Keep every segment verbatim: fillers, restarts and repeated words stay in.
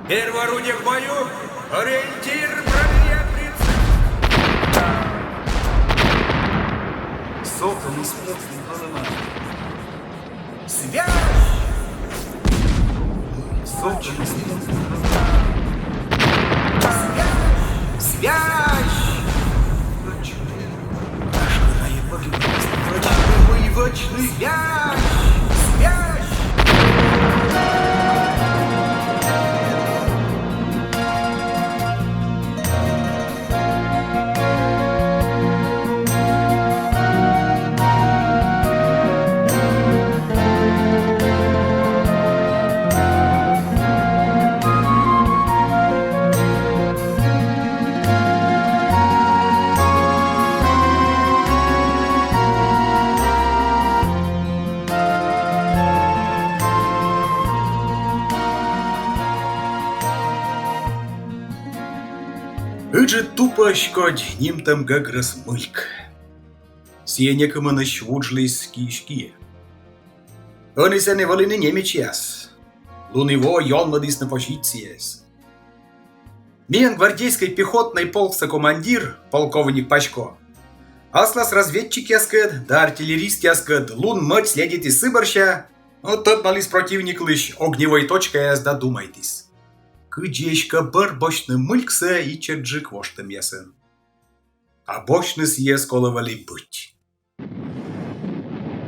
Первое орудие к бою! Ориентир правее, прицел! Соколы спят, голова. Связь! Соколы спят, голова. Связь! Связь! Связь! Связь! Ыджыд тупӧсь кодь нимтӧм гӧгрӧс мыльк. Сійӧ некымынысь вуджліс киысь киӧ. Ӧні сэні вӧліны немецъяс. Лун и во ёнмӧдісны позицияяс. Миян гвардейскӧй пехотнӧй полкса командир, полковник Пасько, аслас разведчикъяскӧд да артиллеристъяскӧд лун-мӧд следитіс сы бӧрся, но тӧдмаліс прӧтивниклысь огневӧй точкаяс да думайтіс, кыдзи эськӧ бӧр босьтны мыльксӧ ичӧтджык воштӧмъясӧн. А босьтны сійӧс колӧ вӧлі быть.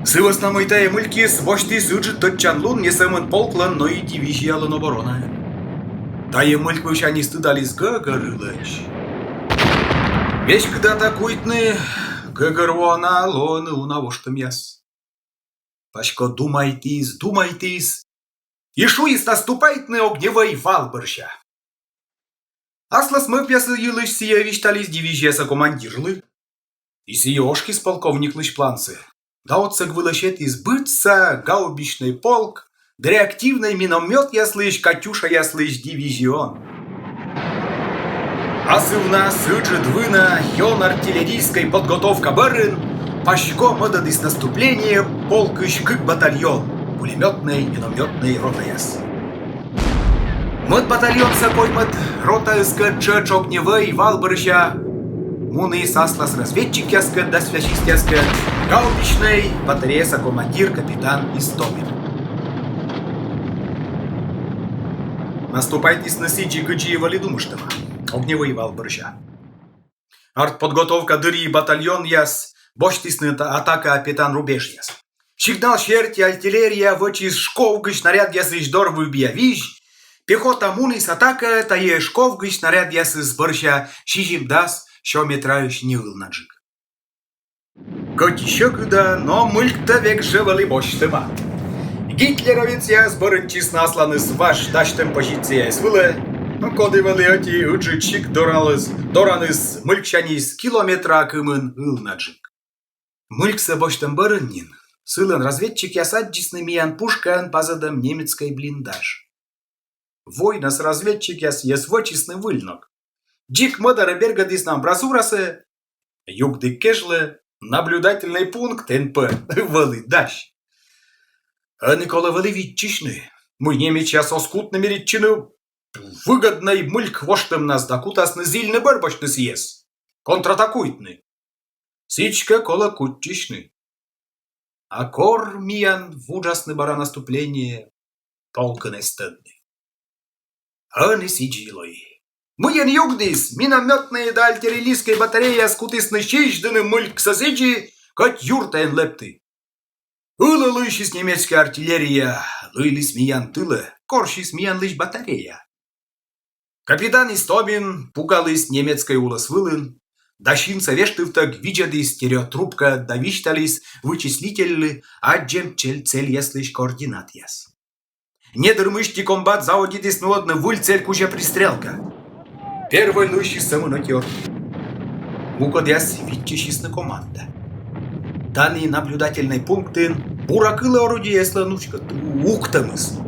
Сы вӧсна мый тайӧ мылькыс босьтіс ыджыд тӧдчанлун не сӧмын полклӧн, но и дивизиялӧн оборонаӧн. Тайӧ мыльк вывсяньыс тыдаліс гӧгӧр ылӧдз. Веськыда атакуйтны гӧгӧрвоана лоӧны уна воштӧмъяс. Пасько думайтіс, думайтіс и шуис наступайтны огневӧй вал бӧрся. Аслас мӧвпъясыс йылысь сійӧ висьталіс дивизияса командирлы. И сійӧ ошкис полковниклысь плансӧ да отсӧг вылӧ сетіс быдса гаубичнӧй полк да реактивнӧй миномётъяслысь, катюшаяслысь дивизион. Асывнас ыджыд вына ён артиллерийскӧй подготовка бӧрын Пасько мӧдӧдіс наступление полкысь кык батальон, пулемётнӧй, миномётнӧй ротаяс. Мӧд батальонса коймӧд ротаыскӧд тшӧтш огневӧй вал бӧрся муніс аслас разведчикъяскӧд да связистъяскӧд гаубичнӧй батареяса командир капитан Истомин. Наступайтісны сідзи, кыдзи и вӧлі думыштӧма, огневӧй вал бӧрся. Артподготовка дырйи батальонъяс босьтісны та-, атакаӧ петан рубежъяс. Сигнал серти артиллерия вӧчис шковгысь снарядъясысь дорвывбиа визь, пехота муніс атакаӧ тайӧ шковгысь снарядъясыс бӧрся сизимдас сё метраысь не ылнаджык. Кӧть и сьӧкыда, но мыльктӧ век жӧ вӧлі босьтӧма. Гитлеровецъяс бӧрыньтчисны асланыс важ дасьтӧм позицияяс вылӧ, но коді вӧлі ӧти ыджыд сикт дораныс, дораныс мыльксяньыс километра кымын ылнаджык. Мыльксӧ босьтӧм бӧрын нин сылӧн разведчикъяс аддзисны миян пушкаӧн пазӧдӧм немецкӧй блиндаж. Войнас разведчикъяс сійӧс вӧчисны выль ног. Дзик мӧдарӧ бергӧдісны амбразурасӧ, югдіг кежлӧ наблюдательнӧй пункт Н П вӧлі дась. Ӧні колӧ вӧлі виччысьны, мый немецъяс оз кутны миритчыны выгоднӧй мыльк воштӧмнас да кутасны зільны бӧр босьтны сійӧс, контратакуйтны. Сідзкӧ, колӧ кутчысьны. А кор миян вуджасны бара наступление, полкын эз тӧдны. Ӧні сідзи и лои. Мыйӧн югдіс, миномётнӧй да артиллерийскӧй батареяяс кутісны сизьдыны мыльксӧ сідзи, кӧть юртӧ эн лэпты. Ылӧ лыйсис немецкӧй артиллерия, лыйліс миян тылӧ, корсис миянлысь батарея. Капитан Истомин пукаліс немецкӧй улӧс вылын да синсӧ вештывтӧг видзӧдіс стереотрубкаӧд да висьталіс вычислительлы аддзӧм цель-, цельяслысь координатъяс. Недыр мысти комбат заводитіс нуӧдны выль цель кузя пристрелка. Первой лыйсис сӧмын ӧти орудие. Мукӧдъяс виччысисны команда. Тані наблюдательнӧй пунктын бура кылӧ орудиеяслӧн уськӧд-, уктӧмыс.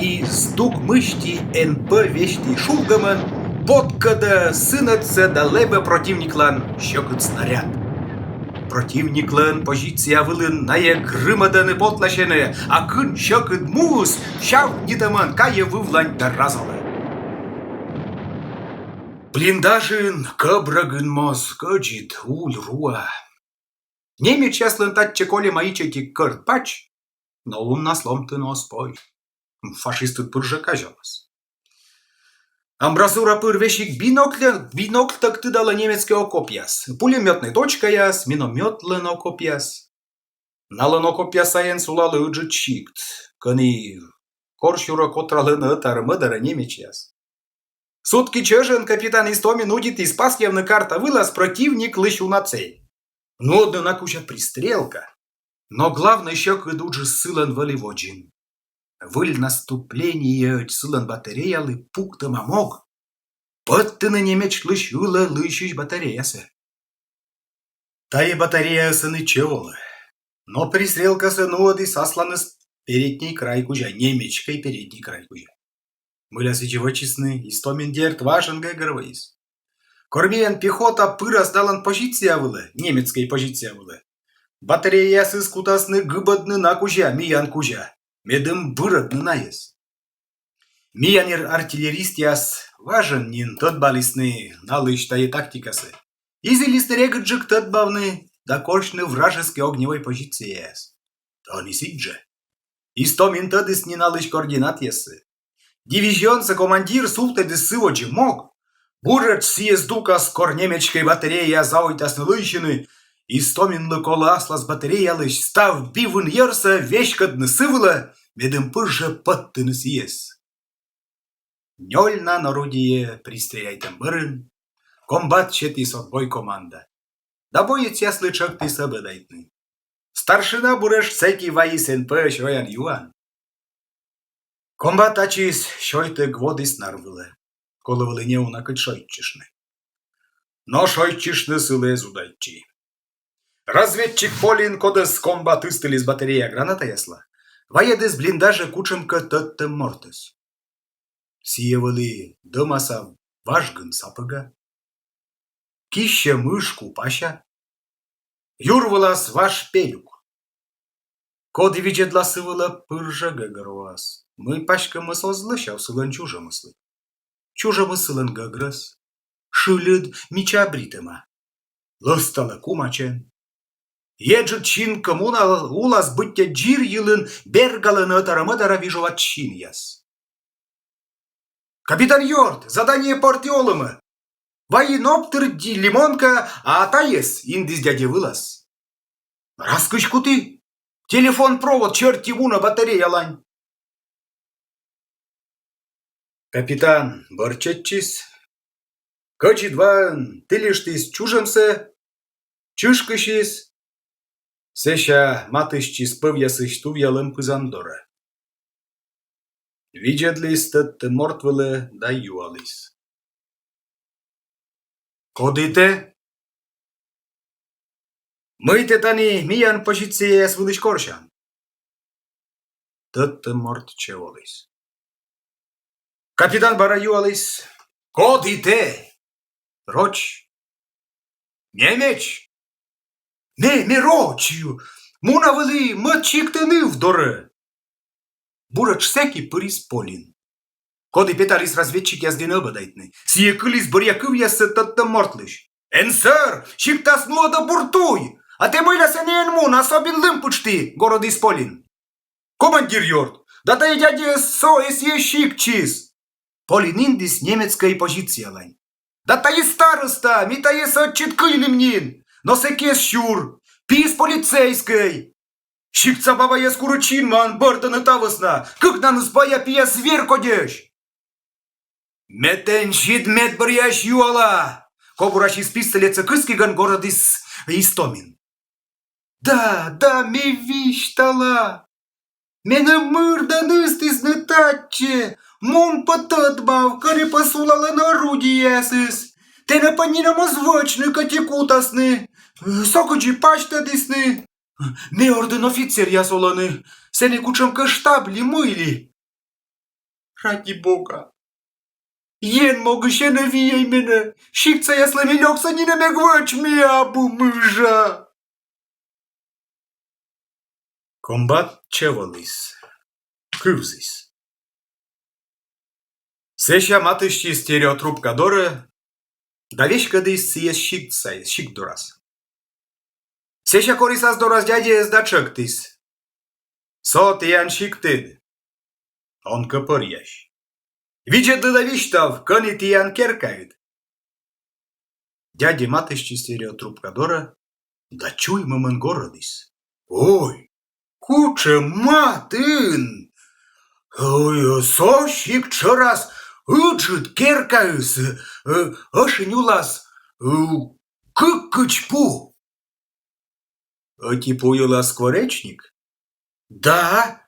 И здук мысти Н П весьтті шувгӧмӧн поткӧдӧ сынӧдсӧ да лэбӧ прӧтивниклань сьӧкыд снаряд. Прӧтивниклӧн позиция вылын найӧ грымӧдӧны, потласьӧны, а кын сьӧкыд муыс сявкнитӧмӧн кайӧ вывлань да разалӧ. Блиндажын кӧбрӧгын моз кӧдзыд уль руа. Немецъяслӧн татчӧ кольӧма ичӧтик кӧрт пач, но луннас ломтыны оз пой. Фашистыд пыр жӧ казялас. Амбразура пыр весиг бинокль, бинокльтӧг тыдалӧ немецкӧй окопъяс, пулемётнӧй точкаяс, миномётлӧн окопъяс. Налӧн окопъяс сайын сулалӧ ыджыд сикт, кӧні корсюрӧ котралӧны ӧтарӧ-мӧдарӧ немецъяс. Сутки чӧжӧн капитан Истомин удитіс пасъявны карта вылас прӧтивниклысь уна цель. Нуӧдны на кузя пристрелка. Но главнӧй сьӧкыд уджыс сылӧн вӧлі водзын. Выль наступлениеӧдз сылӧн батареялы пуктӧма мог пӧдтыны немецъяслысь ылӧ лыйсьысь батареясӧ. Тайӧ батареяыс ӧні чӧв олӧ. Но пристрелкасӧ нуӧдіс асланыс передньӧй край кузя, немецкӧй передньӧй край кузя. Мыйла сідзи вӧчисны, Истомин, дерт, важӧн гӧгӧрвоис. Кор миян пехота пырас налӧн позиция вылӧ, немецкӧй позиция вылӧ, батареяясыс кутасны гыбӧдны на кузя, миян кузя, медым бырӧдны найӧс. Миян артиллеристъяс важӧн нин тӧдмалісны налысь тайӧ тактикасӧ. И зілисны регыдджык тӧдмавны да корсьны вражескӧй огневӧй позицияяс. Ӧні сідз жӧ. Истомин тӧдіс нин налысь координатъяссӧ. Дивизионса командир сувтӧдіс сы водзӧ мог. Буретш сійӧ здукас, кор немецкӧй батареяяс заводитасны лыйсьыны, Истоминлы колӧ аслас батареялысь став би вынйӧрсӧ веськӧдны сы вылӧ, медым пыр жӧ пӧдтыны сійӧс. Нёльнан орудие пристреляйтӧм бӧрын комбат сетіс отбой команда да боецъяслы тшӧктіс ӧбӧдайтны. Старшина буретш сэки вайис НП-ӧ сёян-юан. Комбат ачыс сёйтӧг водіс нар вылӧ, колӧ вӧлі неуна кӧть шойччыштны. Но шойччыштны сылы эз удайтчы. Разведчик Полин, кодӧс комбат ыстыліс батареяӧ гранатаясла, вайӧдіс блиндажӧ кутшӧмкӧ тӧдтӧм мортӧс. Сійӧ вӧлі дӧмаса важгын сапӧга, киссьӧ мышку пася, юр вылас важ пелюк. Коді видзӧдлас сы вылӧ, пыр жӧ гӧгӧрвоас, мый паськӧмыс оз лӧсяв сылӧн чужӧмыслы. Чужӧмыс сылӧн гӧгрӧс, шыльыд, мича бритӧма, лӧсталӧ кумачӧн. Еджыд синкӧм уна улас быттьӧ дзир йылын бергалӧны ӧтарӧ-мӧдарӧ вижоват синъяс. «Капитан ёрт, задание пӧрті олӧмӧ. Вайин оптыр ди лимонка, а тайӧс», — индіс дядьӧ вылас. «Раскысь куті. Телефон провод серти мунӧ батареялань». Капитан бӧр чеччис, кӧдзыд ваӧн тільыштіс чужӧмсӧ, чышкысис, сэсся матыстчис пӧвъясысь тувъялӧм пызан дорӧ. Видзӧдліс тӧдтӧм морт вылӧ да юаліс: «Коді тэ? Мый тэ тані миян позицияяс вылысь корсян?» Тӧдтӧм морт чӧв оліс. Капитан бара юаліс: «Коді тэ? Роч? Немеч?» «Ме, ме роч. Муна вӧлі мӧд сиктӧ ныв дорӧ». Буретш сэки пырис Полин, коді петаліс разведчикъяс дінӧ ӧбӧдайтны. Сійӧ кыліс бӧръя кывъяссӧ тӧдтӧм мортлысь: «Эн сӧр, сиктас нуӧдӧ бур туй! А тэ мыйла сэні эн мун, а собин лым пытшті?» — горӧдіс Полин. «Командир ёрт, да тайӧ дядьӧ со эсійӧ сиктсьыс». Полин индіс немецкӧй позициялань. «Да тайӧ староста, ми тайӧс ӧтчыд кыйлім нин. Но сэки эз сюр. Пиыс полицейскӧй. Сиктса бабаяс курыд синмӧ, бӧрдӧны та вӧсна. Кыкнанныс бая пиас зверь кодьӧсь». «Ме тэнсьыд медбӧръяысь юала», — кобурасис пистолетсӧ кыскигӧн горӧдіс Истомин. «Да, да, ме висьтала. Менӧ мырдӧн ыстісны татчӧ. Мун пӧ тӧдмав, кӧні пӧ сулалӧны орудиеясыс. Тэнӧ пӧ нинӧм оз вӧчны, кӧть и кутасны. Со кыдзи пасьтӧдісны. Ме ордын офицеръяс олӧны. Сэні кутшӧмкӧ штаб ли мый ли. Ради бога, Ен могысь энӧ виӧй менӧ. Сиктсаяслӧн и лёксӧ нинӧм эг вӧч, ме абу мыжа». Комбат чӧв оліс, кывзіс. Сэсся матыстчис стереотрубка дорӧ, да веськӧдіс сійӧс сикт сайӧ, сикт дорас. Сэсся корис ас дорас дядьӧӧс да тшӧктіс: «Со тіян сиктыд. Он кӧ пӧръясь. Видзӧдлы да висьтав, кӧні тіян керкаыд». Дядьӧ матыстчис стереотрубка дорӧ да чуймӧмӧн горӧдіс: «Ой, кутшӧм матын! Ой, со сикт шӧрас ыджыд керкаыс, э, ӧшинь улас, э, кык кыдз пу». «Ӧти пу йылас скворечник?» «Да».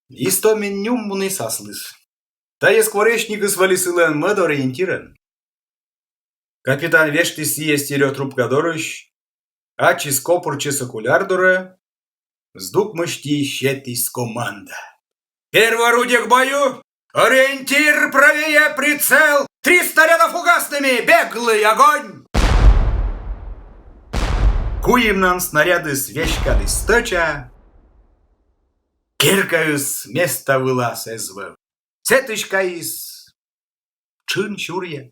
Истомин нюммуніс аслыс. Тайӧ скворечникыс вӧлі сылӧн мӧд ориентирӧн. Капитан вештіс сійӧс стереотрубка дорысь, ачыс копыртчис окуляр дорӧ, здук мысти сетіс команда: «Первое орудие к бою! Ориентир правее, прицел! Три снаряда фугасными! Беглый огонь!» Куимнан снарядыс веськаліс стӧча, керкаыс места вылас эз вӧв. Сэтысь кайис тшын сюръя.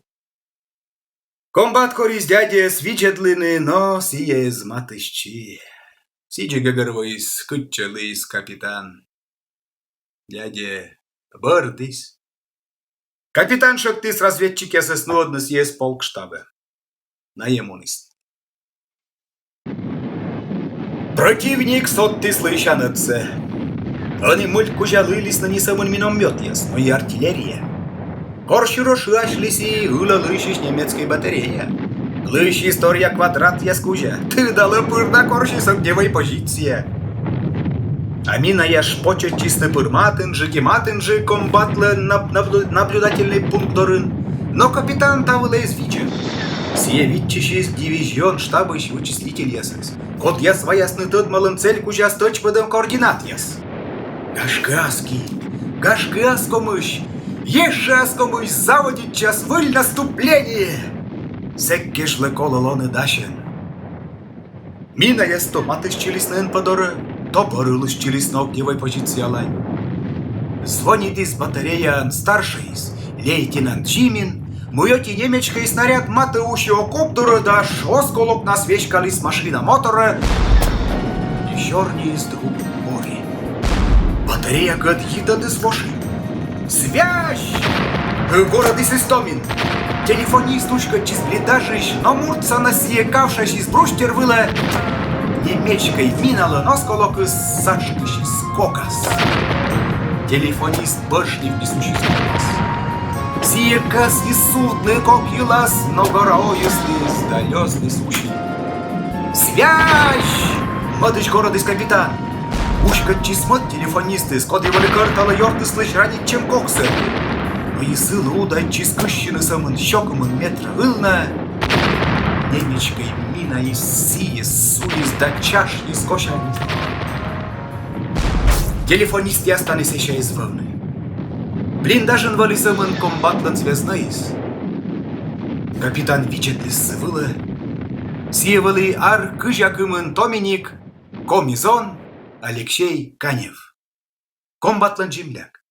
Комбат корис дядьӧӧс видзӧдлыны, но сійӧ эз матыстчы. Сідзи гӧгӧрвоис, кытчӧ лыйис капитан. Дядьӧ бӧрдіс. Капитан тшӧктіс разведчикъясӧс нуӧдны сійӧс полк штабӧ. Найӧ мунісны. Прӧтивник содтіс лыйсян ӧдсӧ. Ӧні мыльк кузя лыйлісны не сӧмын миномётъяс, но и артиллерия. Корсюрӧ шыасьліс и ылӧ лыйсьысь немецкӧй батарея. Лыйсис торъя квадратъяс кузя. Тыдалӧ, пыр да корсис огневӧй позиция. А минаяс шпочӧдчисны пыр матынджык и матынджык комбатлӧн наб-, наблю-, наблюдательнӧй пункт дорын. Но капитан та вылӧ эз видзӧд. Сійӧ виччысис дивизион штабысь вычислительясӧс, кодъяс ваясны тӧдмалӧм цель кузя стӧчмӧдӧм координатъяс. Гашкӧ, ас киль, гашкӧ, ас комысь, ещӧ ас комысь заводитчас выль наступление! Сэк кежлӧ колӧ лоны дасьӧн. Минаяс то матыстчылісны НП дорӧ, то бӧр ылысчылісны огневӧй позициялань. Звонитіс батареяын старшӧйыс, лейтенант Зимин, мый ӧти немецкӧй снаряд матӧ усьӧ окоп дорӧ да осколокнас веськаліс машина моторӧ, и сёрниыс друг пори. Батареякӧд йитӧдыс воши. «Связь!» — горӧдіс Истомин. Телефонист уськӧдчис блиндажысь, но муртса на сійӧ кавшасис брустьер вылӧ. Немецкӧй миналӧн осколокыс сашкысис кокас. Телефонист бӧжник писусис кокас. Сійӧ кӧсйис сувтны кок йылас, но гора ойысліс да лёзнис усин. «Связь!» — мӧдысь горӧдіс капитан. Уськӧдчис мӧд телефонистыс, коді вӧлі кӧрталӧ ёртыслысь ранитчӧм коксӧ. Но и сылы удайтчис кыссьыны сӧмын сё кымын метра ылна. Немецкӧй минаыс сійӧс суис да чашйис косянь. Телефонистъяс тані сэсся эз вӧвны. Блиндажын вӧлі сӧмын комбатлӧн связнӧйыс. Капитан видзӧдліс сы вылӧ. Сійӧ вӧлі ар кызь кымын томиник, коми зон, Алексей Канев. Комбатлӧн земляк.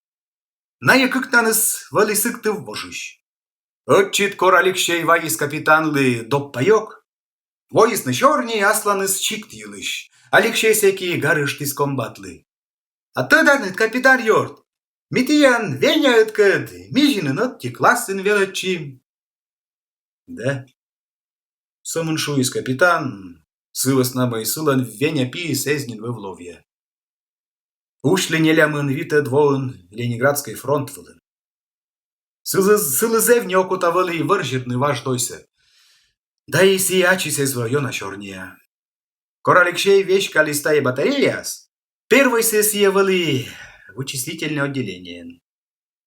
Найӧ кыкнанныс вӧлі Сыктыв вожысь. Ӧтчыд, кор Алексей вайис капитанлы доппаёк, воисны сёрни асланыс сикт йылысь. Алексей сэки гарыштіс комбатлы: «А тӧданныд, капитан ёрт, ми тіян Веняыдкӧд Мизинын ӧти классын велӧдчим». «Да», — сӧмын шуис капитан, сы вӧсна мый сылӧн Веня пиыс эз нин вӧв ловъя. Усьлі нелямын витӧд воын Ленинградскӧй фронт вылын. Сылы, сылы зэв неокота вӧлі вӧрзьӧдны важ дойсӧ. Да и сійӧ ачыс эз вӧв ёна сёрниа. Кор Алексей веськаліс тайӧ батареяас, первойсӧ сійӧ вӧлі вычислительнӧй отделениеын.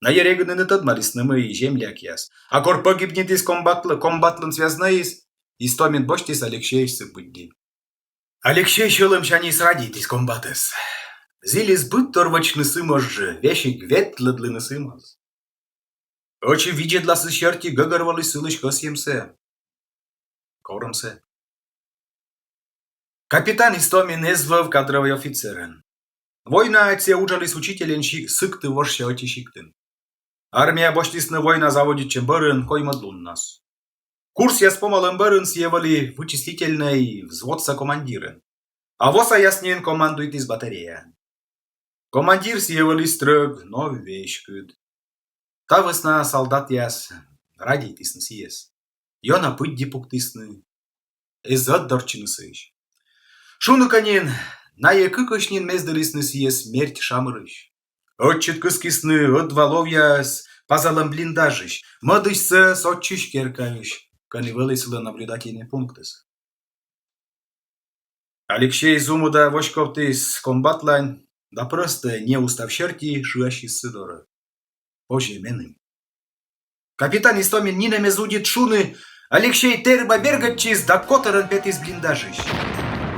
Найӧ регыд нин тӧдмалісны, мый землякъяс. А кор пӧгибнитіс комбатлы-, комбатлӧн связнӧйыс, Истомин босьтіс Алексейӧс сы пыдди. Алексей сьӧлӧмсяньыс радейтіс комбатӧс. Зілис быдтор вӧчны сы моз жӧ, весиг ветлӧдлыны сы моз. Ӧти видзӧдласыс серти гӧгӧрволіс сылысь кӧсйӧмсӧ, корӧмсӧ. Капитан Истомин эз вӧв кадрӧвӧй офицерӧн. Войнаӧдз сійӧ уджаліс учительӧн си-, Сыктыв вожса ӧти сиктын. Армияӧ босьтісны война заводитчӧм бӧрын коймӧд луннас. Курсъяс помалӧм бӧрын сійӧ вӧлі вычислительнӧй взводса командирӧн. А во саяс нин командуйтіс батареяӧн. Командир сійӧ вӧлі стрӧг, но веськыд. Та вӧсна салдатъяс радейтісны сійӧс. Ёна пыдди пуктісны, эз ӧтдортчыны сыысь. Шуны кӧ нин, найӧ кыкысь нин мездылісны сійӧс смерть шамырысь. Ӧтчыд кыскисны ӧдва ловъяӧс пазалӧм блиндажысь, мӧдысьсӧ сотчысь керкаысь, кӧні вӧлі сылӧн наблюдательнӧй пунктыс. Алексей зумыда воськовтіс комбатлань да прӧстӧ, не устав серти, шыасис сы дорӧ: «Позьӧ меным». Капитан Истомин нинӧм эз удит шуны, Алексей тэрыба бергӧдчис да котӧрӧн петіс блиндажысь.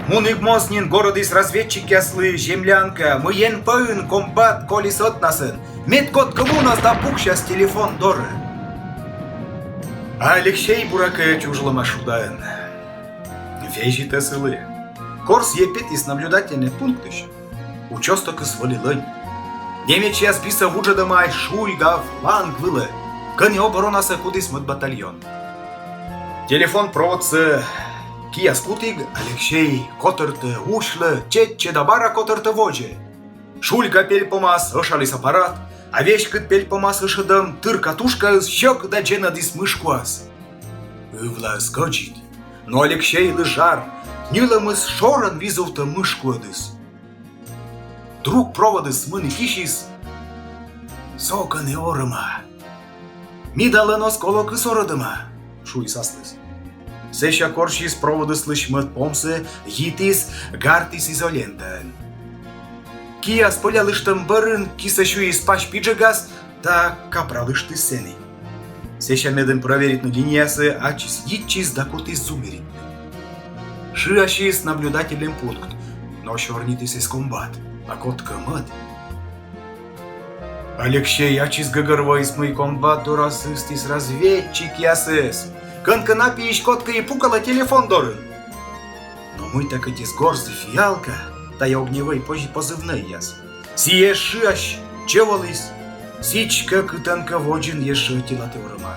Мунігмоз нин горӧдіс разведчикъяслы землянка, мый НП-ын комбат колис ӧтнасӧн, мед кодкӧ мунас да пуксяс телефон дорӧ. А Алексей, буракӧ, чужлӧма шудаӧн. Везитӧ сылы. Кор сійӧ петіс наблюдательнӧй пунктысь, участокыс вӧлі лӧнь. Немецъяс бисӧ вуджӧдӧмаӧсь Шуйга фланг вылӧ, кӧні оборонасӧ кутіс мӧд батальон. Телефон проводсӧ кияс кутіг, Алексей котӧртӧ, усьлӧ, чеччӧ да бара котӧртӧ водзӧ. Шуйга пельпомас ӧшаліс аппарат, а веськыд пельпомас ӧшӧдӧм тыр катушкаыс сьӧкыда дзенӧдіс мышкуас. Ывлаыс кӧдзыд, но Алексейлы жар, ньылӧмыс шорӧн визувтӧ мышкуӧдыс. Друг проводыс мыні кисьыс. «Со кӧні орӧма. Мидалӧн осколокыс орӧдӧма», — шуис аслыс. Сэсся корсис проводыслысь мӧд помсӧ, йитіс, гартіс изолентаӧн. Кияс пӧлялыштӧм бӧрын кисӧ сюйис пась пиджӧгас да капралыштіс сэні. Сэсся медым прӧверитны линиясӧ, ачыс йитчис да кутіс зуммеритны. Шыасис наблюдательнӧй пункт, но сёрнитіс эз комбат, а кодкӧ мӧд. Алексей ачыс гӧгӧрвоис, мый комбат дорас ыстіс разведчикъясӧс. Кӧнкӧ на пиысь кодкӧ и пукалӧ телефон дорын. Но мыйта кӧть эз горзы «Фиалка», тайӧ огневӧй пози-, позывнӧйяс. Сійӧ шыаӧсь чӧв оліс, сідзкӧ, кытӧнкӧ водзын ещӧ ӧти латӧ орӧма.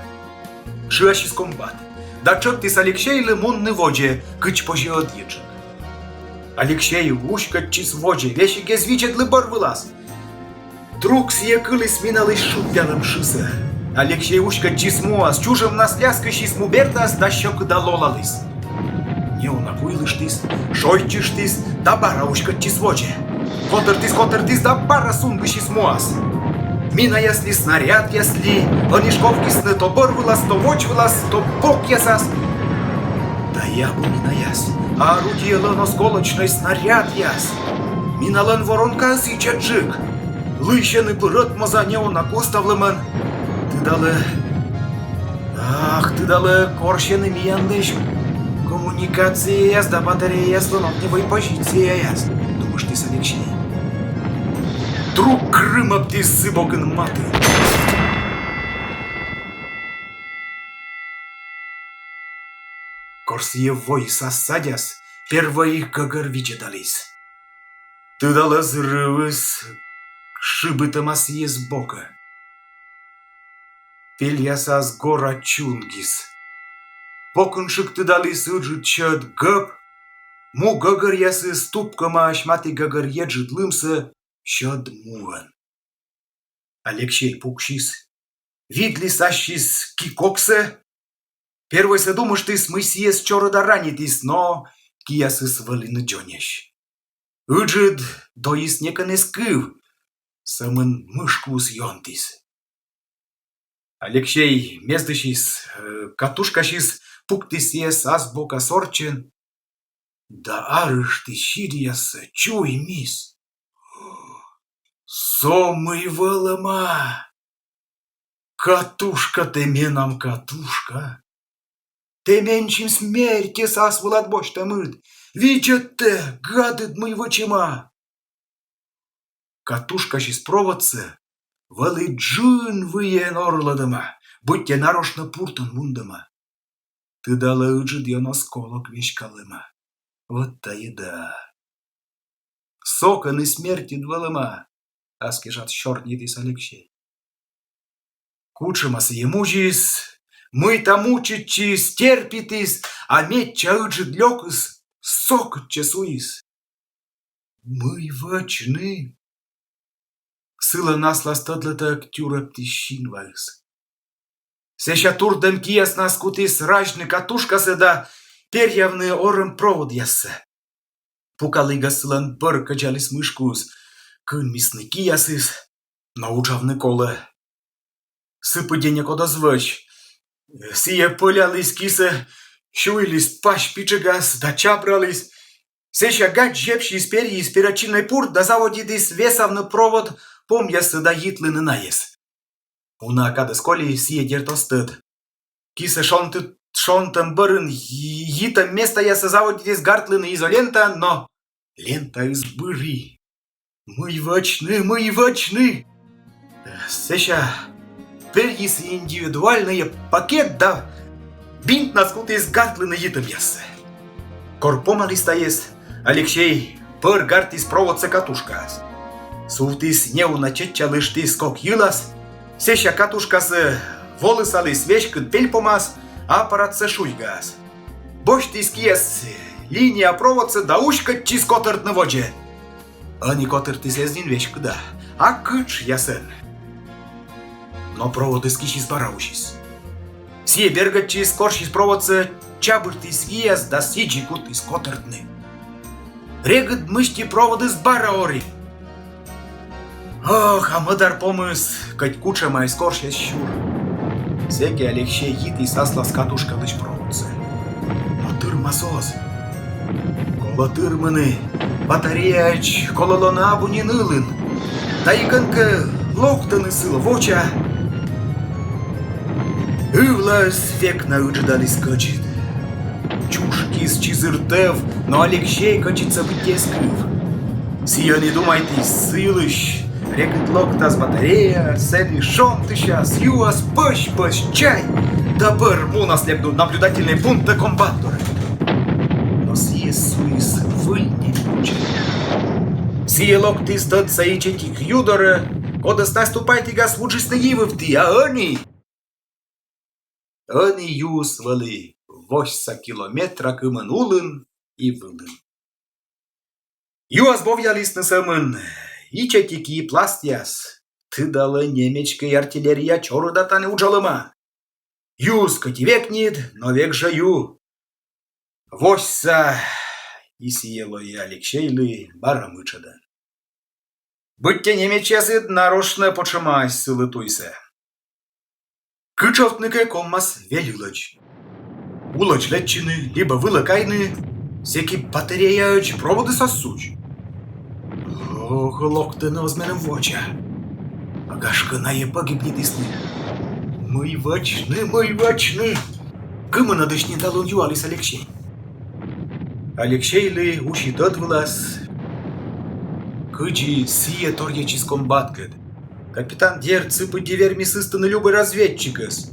Шыасис комбат да тшӧктіс Алексейлы мунны водзӧ, кыдз позьӧ ӧдйӧджык. Алексей уськӧдчис водзӧ, весиг эз видзӧдлы бӧрвылас. Друг сійӧ кыліс миналысь шуппьялӧм шысӧ. Алексей уськӧдчис муас, чужӧмнас ляскысис му бердас да сьӧкыда лолаліс. Неуна куйлыштіс, шойччыштіс да бара уськӧдчис водзӧ. Котӧртіс, котӧртіс да бара сунгысис муас. Минаяс ли, снарядъяс ли, ӧні шковгисны то бӧрвылас, то водзвылас, то бокъясас. Да и абу минаяс, а орудиелӧн осколочнӧй снарядъяс. Миналӧн воронкаыс ичӧтджык. Лыйсьӧны пыр ӧтмоза, неуна кӧ ставлӧмӧн. Тыдалӧ, ах, тыдалӧ, корсьӧны миянлысь коммуникацияяс да батареяяслӧн огневӧй позицияяс, думыштіс Алексей. Друг грымӧбтіс сы бокын матын. Кор сійӧ воис ас садяс, первой гӧгӧр видзӧдаліс. Тыдалӧ, взрывыс шыбитӧма сійӧс бокӧ. Пельясас гора чунгис. Бокынджык тыдаліс ыджыд сьӧд гӧп, му гӧгӧръясыс тупкӧмаӧсь матігӧгӧр еджыд лымсӧ сьӧд муӧн. Алексей пуксис, видліс ассьыс ки-коксӧ. Первойсӧ думыштіс, мый сійӧс чорыда ранитіс, но киясыс вӧліны дзоньӧсь. Ыджыд дойыс некӧн эз кыв, сӧмын мышкуыс ёнтіс. Алексей мездысис, э, катушкасьыс, пуктіс сійӧс ас бокас орччӧн да арыштіс сиръяссӧ, чуймис. Со мый вӧлӧма! Катушка тэ менам, катушка! Тэ менсьым смертьӧс ас вылад босьтӧмыд! Видзӧд тэ, гадыд, мый вӧчӧма! Катушкасьыс проводсӧ вӧлі джын выйӧн орлӧдӧма, быттьӧ нарошнӧ пуртӧн вундӧма. Тыдалӧ, ыджыд ён осколок веськалӧма. Вот тайӧ да. Со кӧні смертьыд вӧлӧма, аскежад сёрнитіс Алексей. Кутшӧма сійӧ мудзис, Мыйта мучитчис, терпитіс, а медся ыджыд лёкыс со кытчӧ суис. Мый вӧчны? Сылӧн аслас тӧдлытӧг тюрӧбтіс синваыс. Сэсся турдӧм кияснас кутіс разьны катушкасӧ да перъявны орӧм проводъяссӧ. Пукалігас сылӧн бӧр кӧдзаліс мышкуыс. Кынмисны киясыс, но уджавны колӧ. Сы пыдди некод оз вӧч. Сійӧ пӧляліс кисӧ, сюйліс пась пиджӧгас да чабраліс. Сэсся гач зепсис, перйис перочиннӧй пурт да заводитіс весавны провод помъяссӧ да йитлыны найӧс. Уна кадыс коли, сійӧ, дерт, оз тӧд. Кисӧ шонтӧм бӧрын йитӧм местаяссӧ заводитіс гартлыны изолентаӧн, но лентаыс быри. Мый вӧчны, мый вӧчны? Сэсся перйис индивидуальнӧй пакет да бинтнас кутіс гартлыны йитӧмъяссӧ. Кор помаліс тайӧс, Алексей бӧр гартіс проводсӧ катушкаас. Сувтіс неуна, чеччалыштіс кок йылас, сэсся катушкасӧ волысаліс веськыд пельпомас, аппаратсӧ шуйгаас. Босьтіс кияс линия проводсӧ да уськӧдчис котӧртны водзӧ. Ӧні котӧртіс эз нин веськыда, а кытшъясӧн. Но проводыс кисьыс бара усис. Сійӧ бергӧдчис, корсис проводсӧ, чабыртіс кияс да сідзи кутіс котӧртны. Регыд мысти проводыс бара ори. Ох, а мӧдар помыс кӧть кутшӧма эз корсьӧ сюр. Сэки Алексей йитіс аслас катушкалысь проводсӧ. Но тырмас оз. Колӧ тырмыны, батареяӧдз колӧ лоны абу нин ылын. Да и кӧнкӧ локтӧны сылы, воча. Ывлаыс век на ыджыдаліс кӧдзыд. Чушкис чизыр тӧв, но Алексей кӧдзыдсӧ быттьӧ эз кыв. Сійӧ ӧні думайтіс сы йылысь: регыд локтас батареяӧ, сэні шонтысяс, юас пӧсь-пӧсь чай да бӧр мунас лэб наблюдательнӧй пунктӧ комбат дорӧ. Но сійӧ суис выль нин кучӧ. Сійӧ локтіс тӧдса ичӧтик ю дорӧ, кодӧс наступайтігас вуджисны йи вывті, а ӧні... Ӧні юыс вӧлі восьса километра кымын улын и вылын. Юас бовъялісны сӧмын ичӧтик йи пластъяс. Тыдалӧ, немецкӧй артиллерия чорыда тані уджалӧма. Юыс кӧть и векньыд, но век жӧ ю. Восьса и сійӧ лои Алексейлы бара мытшӧдӧн. Быттьӧ немецъясыд нарошнӧ потшӧмаӧсь сылы туйсӧ. Кытшовтны кӧ, ковмас вель ылӧдз. Улӧдз лэччыны либӧ вылӧ кайны, сэки батареяӧдз проводыс оз судз. Ох, локтӧны оз меным воча. А гашкӧ, найӧ пӧгибнитісны. Мый вӧчны, мый вӧчны? Кымынӧдысь нин талун юаліс Алексей. Алексейлы уси тӧд вылас, кыдзи сійӧ торйӧдчис комбаткӧд. Капитан, дерт, сы пыдди вермис ыстыны любӧй разведчикӧс.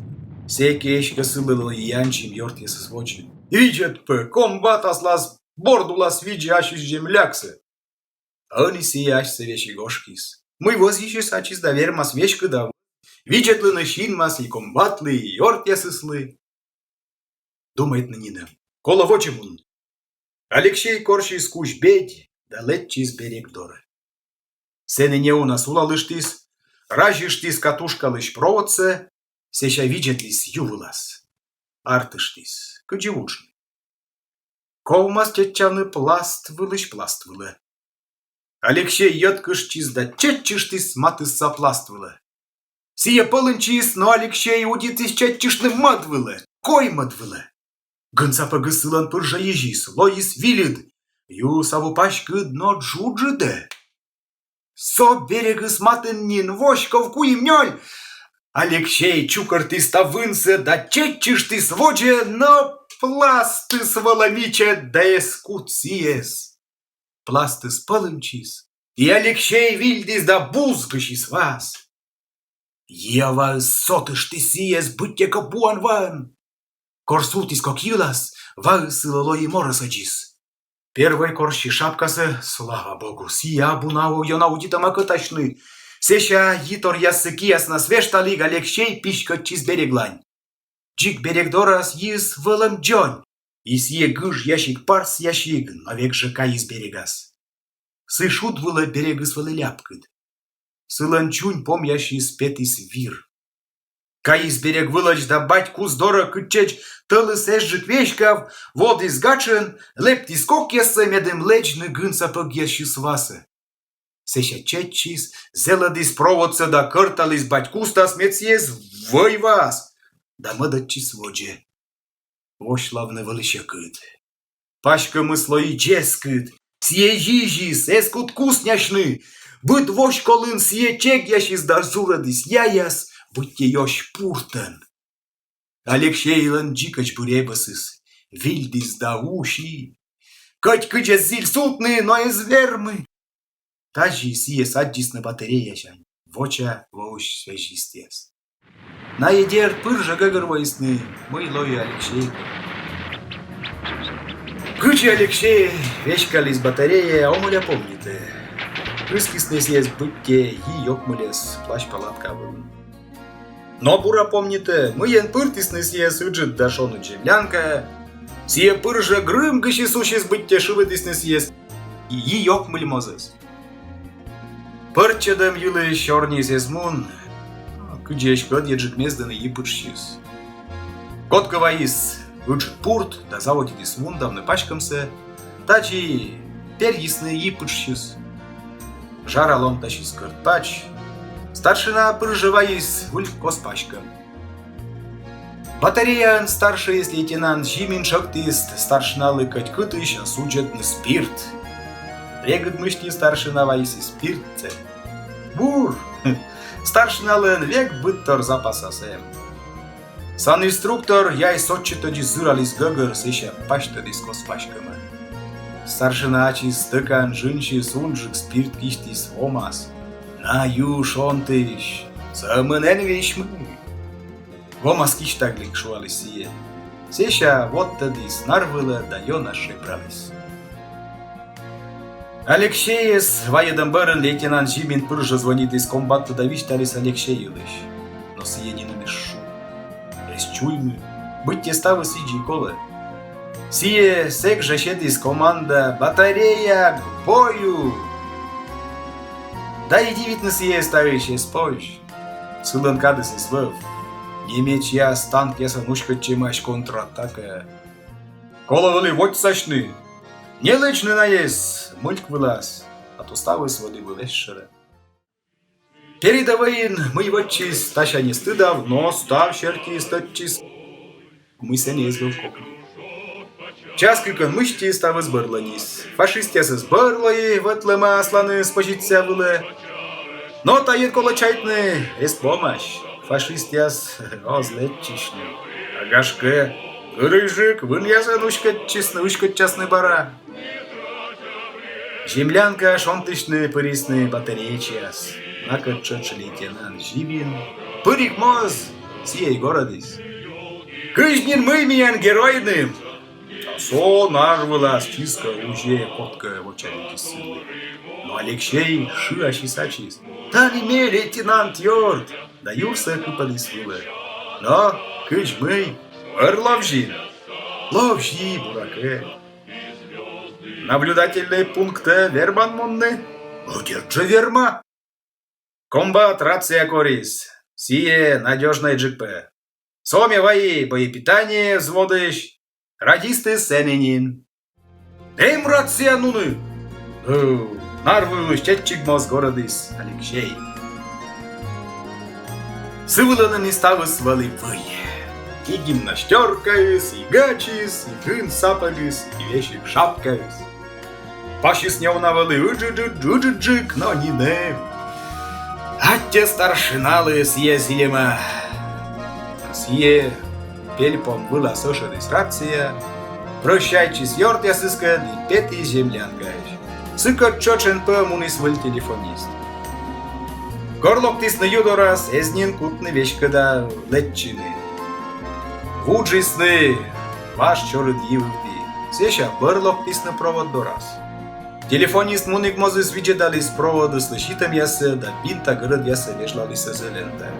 Сэки эськӧ сылы лои янсьым ёртъясыс водзын. Видзӧд пӧ, комбат аслас борд улас видзӧ ассьыс земляксӧ. Ӧні сійӧ асьсӧ весиг ошкис. Мый вӧзйысис ачыс да вермас веськыда видзӧдлыны синмас и комбатлы, и ёртъясыслы. Думайтны нинӧм. Колӧ водзӧ мунны. Алексей корсис кузь бедь да лэччис берег дорӧ. Сэні неуна сулалыштіс, разьыштіс катушкалысь проводсӧ, сэсся видзӧдліс ю вылас. Артыштіс, кыдзи вуджны. Ковмас чеччавны пласт вылысь пласт вылӧ. Алексей йӧткыштчис да чеччыштіс матысса пласт вылӧ. Сійӧ пӧлыньтчис, но Алексей удитіс чеччыштны мӧд вылӧ, коймӧд вылӧ. Гын сапӧгыс сылӧн пыр жӧ изис, лоис вильыд. Юыс абу паськыд, но джуджыдӧ. Со берегыс матын нин воськов куим-нёль. Алексей чукӧртіс та вынсӧ да чеччыштіс водзӧ, но пластыс вӧлӧм ичӧт да эз кут сійӧс. Пластыс пӧлыньтчис, и Алексей вильдіс да бузгысис ваас. Йи аваыс сотыштіс сійӧс быттьӧкӧ пуан ваӧн. Кор сувтіс кок йылас, ваыс сылы лои морӧсӧдзыс. Первой корсис шапкасӧ, слава богу, сійӧ абу на ёна удитӧма кӧтасьны. Сэсся йи торъяссӧ кияснас вешталіг, Алексей писькӧдчис береглань. Дзик берег дорас йис вӧлӧм дзонь, и сійӧ гыж ящик-парс ящик, но век жӧ кайис берегас. Сы шуд вылӧ берегыс вӧлі ляпкыд. Сылӧн чунь помъясысь петіс вир. Кайис берег вылӧдз да бать куст дорӧ, кытчӧдз тӧлыс эзджык веськав, водіс гатшӧн, лэптіс кокъяссӧ, медым лэдзны гын сапӧгъяссьыс васӧ. Сэсся чеччис, зэлӧдіс проводсӧ да кӧрталіс бать кустас, мед сійӧ эз вӧй ваас, да мӧдӧдчис водзӧ. Восьлавны вӧлі сьӧкыд. Паськӧмыс лои дзескыд. Сійӧ йизис, эз кут куснясьны. Быд воськолын сійӧ чегъясис да зурӧдіс яяс, быттьӧ ёсь пуртӧн. Алексейлӧн дзикӧдз быри эбӧсыс. Вильдіс да уси. Кӧть кыдз эз зіль сувтны, но эз вермы. Тадзи сійӧс аддзисны батареясянь воча воысь связистъяс. Найӧ, дерт, пыр жӧ гӧгӧрвоисны, мый лои Алексейкӧд. Кыдзи Алексей веськаліс батареяӧ, омӧля помнитӧ. Кыскисны сійӧс быттьӧ йи ёкмыльӧс плащ-палатка вылын. Но бура помнитӧ, мыйӧн пыртісны сійӧс ыджыд да шоныд землянкаӧ. Сійӧ пыр жӧ грымгысис-усис, быттьӧ шывӧдісны сійӧс йи ёкмыль мозӧс. Пӧрччӧдӧм йылысь сёрниыс эз мун, кыдзи эськӧ ӧдйӧджык мездыны йи пытшсьыс. Кодкӧ вайис ыджыд пурт да заводитіс вундавны паськӧмсӧ, тадзи перйисны йи пытшсьыс. Жара ломтасис кӧрт пач. Старшина пыр жӧ вайис выль кос паськӧм. Батареяын старшӧйыс лейтенант Зимин тшӧктіс старшиналы кӧть кытысь судзӧдны спирт. Регыд мысти старшина вайис и спиртсӧ. Бур! Старшиналӧн век быдтор запасас эм. Санинструктор яй сотчытӧдзыс зыраліс гӧгӧр, сэсся пасьтӧдіс кос паськӧмӧн. Старшина ачыс стӧкан джынсьыс унджык спирт кисьтіс вомас. На ю, шонтысь, сӧмын эн висьмы. Вомас кисьтаглік, шуаліс сійӧ. Сэсся водтӧдіс нар вылӧ да ёна шебраліс. Алексейӧс вайӧдӧм бӧрын лейтенант Зимин пыр жӧ звонитіс комбатлы да висьталіс Алексей йылысь. Но сійӧ нинӧм эз шу. Эз чуймы, быттьӧ ставыс сідзи и колӧ. Сійӧ сэк жӧ сетіс команда: «Батарея, к бою!» Да и дивитны сійӧ ставысь эз позь. Сылӧн кадыс эз вӧв. Немецъяс танкъясӧн уськӧдчӧмаӧсь контратакаӧ. Колӧ вӧлі водзсасьны. Не лэдзны найӧс мыльк вылас, а то ставыс вӧлі бы весьшӧрӧ. Передӧвӧйын мый вӧчсис, тасянь эз тыдав, но став сертиыс тӧдчис, мый сэні эз вӧв кокни. Час кыкӧн мысти ставыс бӧрлӧнис. Фашистъясӧс бӧр лои вӧтлӧма асланыс позиция вылӧ. Но тайӧн, колӧ чайтны, эз помась. Фашистъяс оз лэдзчысьны. А гашкӧ, гырысьджык вынъясӧн уськӧдчасны, уськӧдчасны бара. Землянкаӧ шонтысьны пырисны батареечьяс. Накӧд тшӧтш лейтенант Зимин. Пыриг моз, сійӧ и горӧдіс: «Кыдз нин, мый миян геройным?» А со нар вылас чискӧ узьӧ, кодкӧ вочавидзис сылы. Но Алексей шыасис ачыс: «Тані ме, лейтенант ёрт!» Да юрсӧ кыпӧдіс вылӧ. «Но, кыдз мый, бӧр ловзин?» «Ловзи, буракӧ». «Наблюдательнӧй пунктӧ верман мунны?» «Ӧдйӧджык верма». «Комбат рация корис. Сійӧ надёжнӧйджык пӧ. Со ме вайи боепитание взводысь. Радистыс сэні нин». «Эм рация нуны!» — ӧ, нар вылысь чеччигмоз горӧдіс Алексей. Сы вылӧ нин и ставыс вӧлі вӧй. И гимнастёркаыс, и гачыс, и гын сапӧгыс, и весиг шапкаыс. Пасьыс неуна вӧлі ыджыд-ыджыд-, ыджыдджык, но нинӧм. Аттьӧ старшиналы сійӧ зільӧма. Сійӧ пельпом вылас ӧшӧдіс рация, прӧщайтчис ёртъясыскӧд и петіс землянкаысь. Сыкӧд тшӧтш эн пӧ муніс выль телефонист. Кор локтісны ю дорас, эз нин кутны веськыда лэччыны. Вуджисны важ чорыд йи вывті, сэсся бӧр локтісны провод дорас. Телефонист мунігмозыс видзӧдаліс проводыслы ситӧмъяссӧ да бинта гӧрӧдъяссӧ вежлаліс изолента.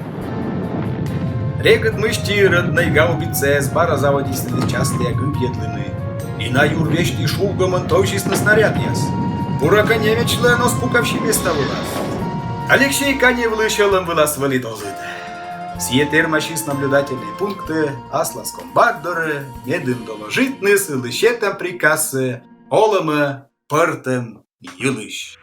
Регыд мысти рӧднӧй гаубицаяс бара заводитісны частӧя гыбйӧдлыны. И на юр весьтті шувгӧмӧн тӧвзисны снарядъяс. Буракӧ, немецъяслӧн оз пукавсьы места вылас. Алексей Каневлы сьӧлӧм вылас вӧлі долыд. Сійӧ тэрмасис наблюдательнӧй пунктӧ аслас комбат дорӧ, медым доложитны сылы сетӧм приказсӧ олӧмӧ пӧртӧм йылысь.